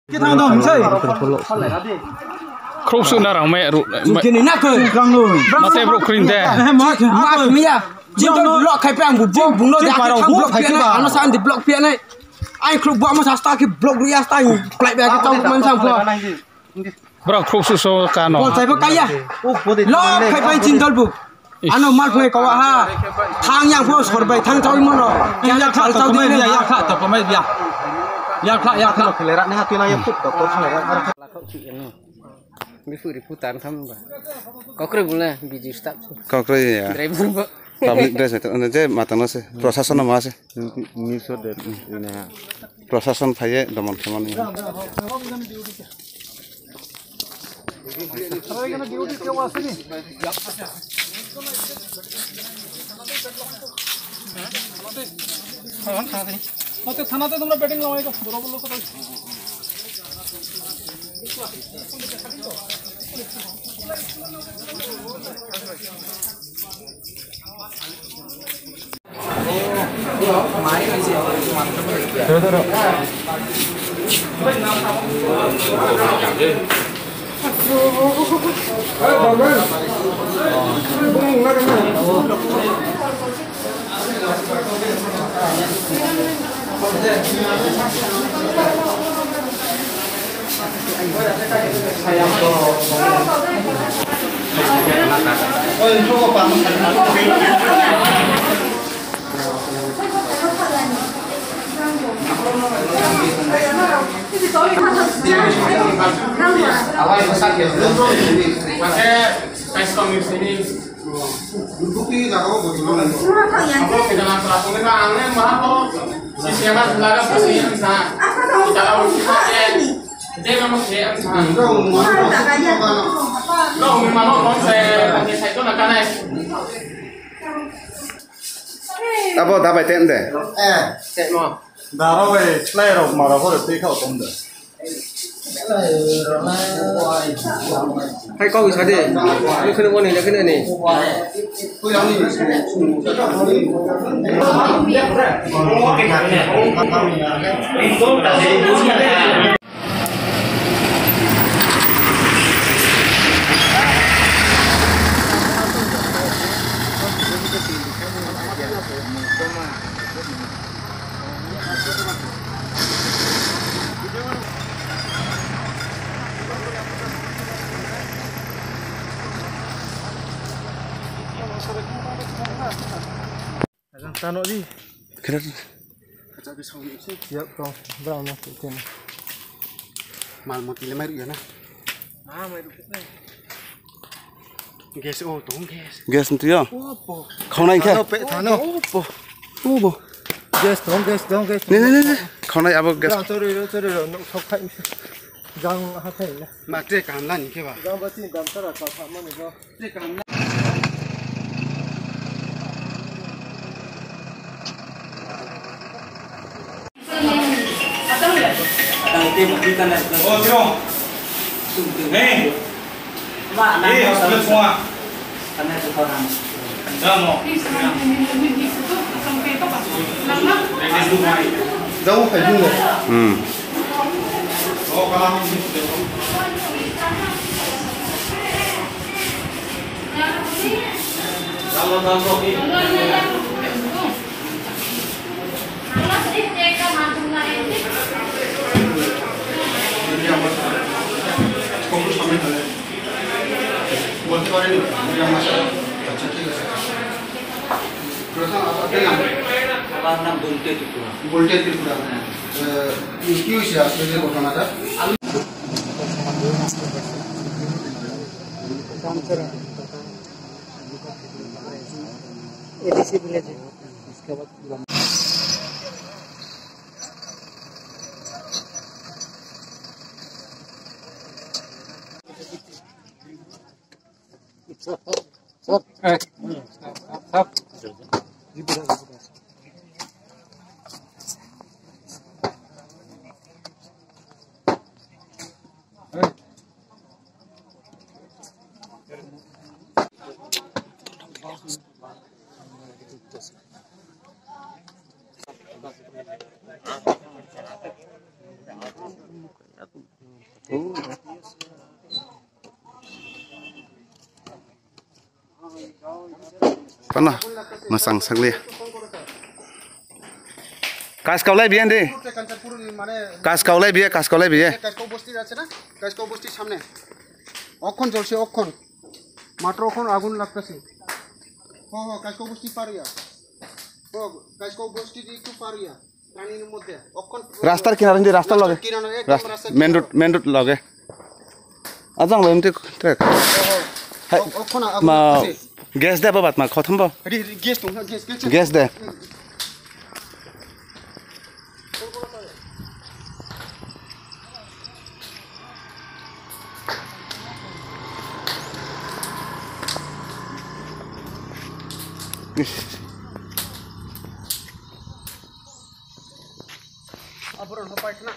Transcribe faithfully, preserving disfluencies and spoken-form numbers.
Khwlai rang mai ru. Mate bro kring de. Mas miya. Jin to block khai pe ang bu bung no de block pe na. Ano sa andi block pe na. Ai khuluk bo amo sa sta ki block ri asta ang plai ba ki tong man sang pho. Bro khuluk su so ka no. Bol sai pho kaya. Block khai pai jin dol bu. Ano mal phai kawa ha. Thang yang pho sor bai thang chawi mono. Yang yang kha to mai biya, yang kha to mai biya. Yang kha yang kha. Khwlai rang na tu na ya put to ko khwlai rang. Bifuri putan tham ba. Kokre bula biju stap. Kokre ya. Driver ba. Public dress itu, je matang se, prosason ma se. Ni so de, ini ha. Prosason phaiye domon khamani. আচ্ছা, থানাতে তোমরা ব্যাটিং লাগাই দাও, বড় বড় কথা। Abo dabai tem de. Eh, tem mo. Daro bai chlai rok mara hore twi khao tom de. Hai kok isa de. Lekhne boni lekhne ni. Tano di. Kira. Yak tong, brown na, kene. Mal moti le mai ruk ya na. Ma mai ruk na. Gas o tong gas. Gas ntu yo. Opo. Khonai khe. Thano pe thano. Opo. Opo. Gas tong gas tong gas. Ne ne ne ne. Khonai abo gas. Chori ro chori ro nok sok khai. Jang ha khai na. Ma te kam la ni khe ba. Jang ba tin dam tara ka pha mani ho. Hmm. বলতে পারেনি। আচ্ছা, ঠিক আছে। প্রথম আপনার নাম? আমার নাম বন্টে ত্রিপুরা। বন্টে ত্রিপুরা। হ্যাঁ। আহ, কি হয়েছে আসলে যে ঘটনাটা? এডিসি ভিলেজে। Pana, masang sagli. Kas kaulai biyan de. Kas kaulai biya, kas kaulai biya. কাইসকাউ বস্তি আছে না? কাইসকাউ বস্তির সামনে। অক্ষণ জ্বলছে, অক্ষণ। মাত্র অক্ষণ আগুন লাগতেছে। হ, হ, কাইসকাউ বস্তি পার ইয়া। হ, কাইসকাউ বস্তি দিয়ে একটু পার ইয়া। রাস্তার কিনারে, রাস্তার লগে। কিনারে, একদম রাস্তা, রাস্তার মেন রোড, মেন রোড লগে। Ajang bai mte trek. Hai, o-, okhona, ma, okhona. Gas de babat ma, khothom bo. Ri, ri, gas tong, gas, gas. Gas de. Aborok no paithana.